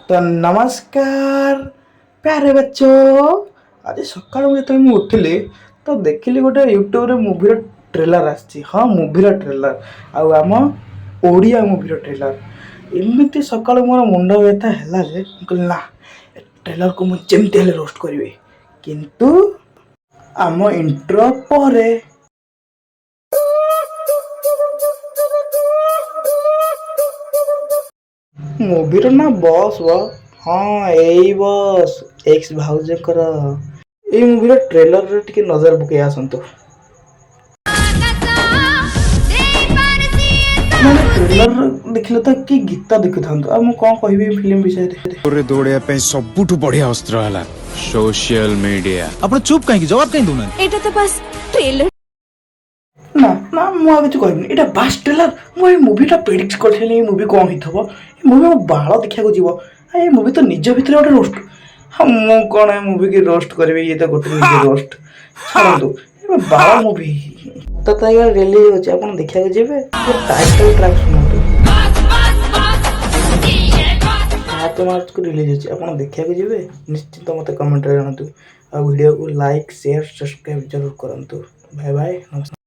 ତ ନମସ୍କାର प्यारे बच्चो। ଆଜି ସକାଳୁ ଯେତେବେଳେ ମୁଁ ଉଠିଲି ତ ଦେଖିଲି ଗୋଟେ ୟୁଟ୍ୟୁବରେ ମୁଭିର ଟ୍ରେଲର ଆସିଛି। ହଁ, ମୁଭିର ଟ୍ରେଲର, ଆଉ ଆମ ଓଡ଼ିଆ ମୁଭିର ଟ୍ରେଲର। ଏମିତି ସକାଳୁ ମୋର ମୁଣ୍ଡ ବ୍ୟଥା ହେଲା ଯେ ମୁଁ କହିଲି, ନା, ଏ ଟ୍ରେଲରକୁ ମୁଁ ଯେମିତି ହେଲେ ରୋଷ୍ଟ କରିବି, କିନ୍ତୁ ଆମ ଇଣ୍ଟ୍ରୋ ପରେ। ମୁଭିର ନାଁ ବସ୍। ହଁ, ଏଇ ବସ୍, ଏକ୍ସ ଭାଉଜଙ୍କର। ଏଇ ମୁଭିର ଟ୍ରେଲରରେ ଟିକେ ନଜର ପକେଇ ଆସନ୍ତୁ। ମାନେ ଟ୍ରେଲର ଦେଖିଲେ ତ କି ଗୀତ ଦେଖୁଥାନ୍ତୁ, ଆଉ ମୁଁ କ'ଣ କହିବି ଫିଲ୍ମ ବିଷୟରେ? ଦୌଡ଼ିବା ପାଇଁ ସବୁଠୁ ବଢିଆ ଅସ୍ତ୍ର ହେଲା ସୋସିଆଲ ମିଡିଆ। ଆପଣ ଚୁପ୍ କାହିଁକି? ଜବାବ କାହିଁ ଦଉନାହାନ୍ତି? ଏଇଟା ତ ବାସ୍ ଟ୍ରେଲର। ନା ନା, ମୁଁ ଆଉ କିଛି କହିବିନି। ଏଇଟା ବାସ୍ ଟ୍ରେଲର। ମୁଁ ଏଇ ମୁଭିଟା ପ୍ରେଡିକ୍ଟ କରିଥିଲି, ଏଇ ମୁଭି କ'ଣ ହେଇଥିବ। ଏ ମୁଭି ମୋ ବାଳ ଦେଖିବାକୁ ଯିବ। ଆଉ ଏ ମୁଭି ତ ନିଜ ଭିତରେ ଗୋଟେ ରୋଷ୍ଟ। ହଁ, ମୁଁ କ'ଣ ଏ ମୁଭିକି ରୋଷ୍ଟ କରିବି? ଇଏ ତ ଗୋଟେ ନିଜେ ରୋଷ୍ଟ। ଛାଡ଼ନ୍ତୁ, ଏବେ ବାଳ ମୁଭି ତ ତାରିଖରେ ରିଲିଜ୍ ହେଉଛି, ଆପଣ ଦେଖିବାକୁ ଯିବେ? ଟାଇଟଲ୍ ଟ୍ରାକ୍ ଶୁଣନ୍ତୁ। 7 ମାର୍ଚ୍ଚକୁ ରିଲିଜ୍ ଅଛି, ଆପଣ ଦେଖିବାକୁ ଯିବେ? ନିଶ୍ଚିତ ମୋତେ କମେଣ୍ଟରେ ଜଣାନ୍ତୁ ଆଉ ଭିଡ଼ିଓକୁ ଲାଇକ୍, ସେୟାର, ସବସ୍କ୍ରାଇବ୍ ଜରୁର କରନ୍ତୁ। ବାଏ ବାଏ, ନମସ୍କାର।